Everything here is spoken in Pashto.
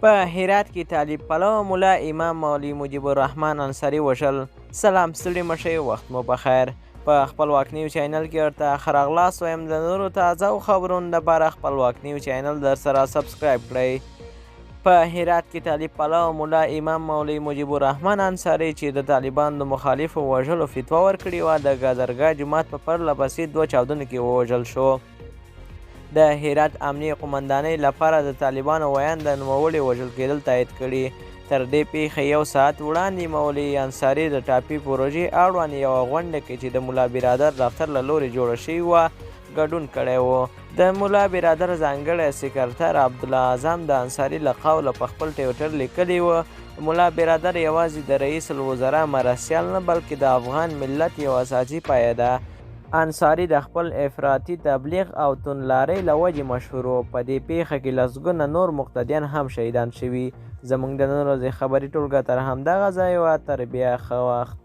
په هرات کې طالب پلوه ملا امام مولوي مجیب الرحمن انصاري وژل. سلام، ستړي مه شئ، وخت مو پخیر. په خپلواک نیوز چینل کې ورته ښه راغلاست وایم. د نورو تازه خبرونو لپاره خپلواک نیوز چینل در سره سبسکرایب کړئ. په هرات کې طالب پلوه ملا امام مولوي مجیب الرحمن انصاري چې د طالبانو د مخالفو وژلو فتوا ورکړې وه، د ګازرګاه جومات په پرله پسې دوه چاودنو کې ووژل شو. د هرات امنیې قومندانۍ لپاره د طالبانو ویاند د نوموړي وژل کېدل تایید کړي. تر دې پېښې یو ساعت وړاندې مولوي انصاري د ټاپي پروژې اړوند یوه غونډه کې چې د ملا برادر دفتر له لوري جوړه شوې وه، ګډون کړی و. د ملا برادر ځانګړی سکرتر عبدالله اعظم د انصاري له قوله په خپل ټویټر لیکلي و، ملا برادر یوازې د رئیس الوزرا مرستیال نه، بلکې د افغان ملت یو اساسي پایه ده. انصاري د خپل افراطي تبلیغ او توندلارۍ له وجې مشهور و. په دې پېښه کې لسګونه نور مقتدیان هم شهیدان شوي. زموږ د نن ورځې خبري ټولګه تر همدغه ځایه وه. تر بیا ښه وخت.